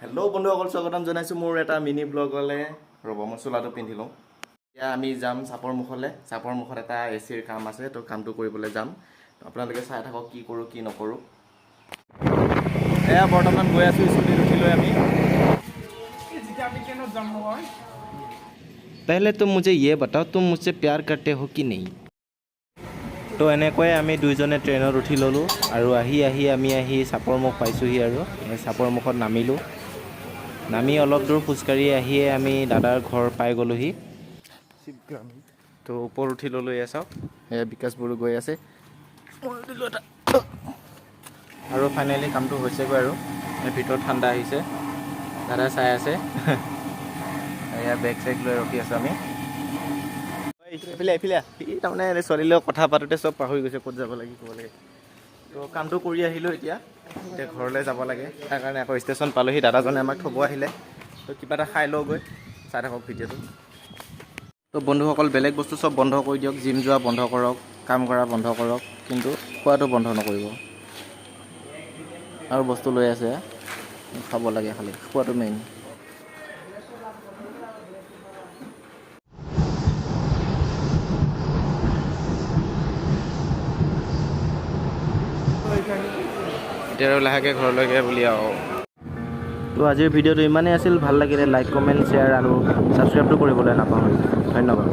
Hello' বন্ধুসকল, স্বাগতম জনাইছোঁ মোৰ এটা মিনি ব্লগলৈ। ৰ'ব, মই চোলাটো পিন্ধি লওঁ। এতিয়া আমি যাম চাপৰ মুখলৈ। চাপৰ মুখত এটা এ চিৰ কাম আছে, তো কামটো কৰিবলৈ যাম। আপোনালোকে চাই থাকক কি কৰোঁ কি নকৰোঁ। এয়া বৰ্তমান গৈ আছোঁ স্কুটিত উঠি লৈ আমি। যেতিয়া আমি ট্ৰেইনত যাম নহয়। पहले तुम मुझे ये बताओ, तुम मुझसे प्यार करते हो कि नहीं? তো এনেকৈয়ে আমি দুইজনে ট্ৰেইনত উঠি ল'লোঁ আৰু আহি আহি আমি আহি চাপৰমুখ পাইছোঁহি আৰু এই চাপৰমুখত নামিলোঁ। নামি অলপ দূৰ খোজকাঢ়ি আহিয়ে আমি দাদাৰ ঘৰ পাই গ'লোহি। তো ওপৰত উঠি ল'লোঁ। এয়া চাওক, এয়া বিকাশ বড়ো গৈ আছে, মই দিলোঁ এটা। আৰু ফাইনেলি কামটো হৈছেগৈ আৰু এই ভিতৰত ঠাণ্ডা আহিছে, দাদা চাই আছে। এয়া বেগ চেগ লৈ ৰখি আছোঁ আমি। এইফালে এইফালে আহ। ই তাৰমানে ছোৱালীৰ লগত কথা পাতোঁতে চব পাহৰি গৈছে, ক'ত যাব লাগে, কি ক'ব লাগে। তো কামটো কৰি আহিলোঁ, এতিয়া এতিয়া ঘৰলৈ যাব লাগে। তাৰ কাৰণে আকৌ ষ্টেচন পালোহি। দাদাজনে আমাক থ'ব আহিলে। তো কিবা এটা খাই লওঁগৈ, চাই থাকক ভিডিঅ'টো। তো বন্ধুসকল, বেলেগ বস্তু চব বন্ধ কৰি দিয়ক, জিম যোৱা বন্ধ কৰক, কাম কৰা বন্ধ কৰক, কিন্তু খোৱাটো বন্ধ নকৰিব। আৰু বস্তু লৈ আছে, খাব লাগে খালি, খোৱাটো মেইন। এতিয়া আৰু লাহেকৈ ঘৰলৈকে বুলি আৰু। তো আজিৰ ভিডিঅ'টো ইমানেই আছিল। ভাল লাগিলে লাইক, কমেণ্ট, শ্বেয়াৰ আৰু ছাবস্ক্ৰাইবটো কৰিবলৈ নাপাহৰিব। ধন্যবাদ।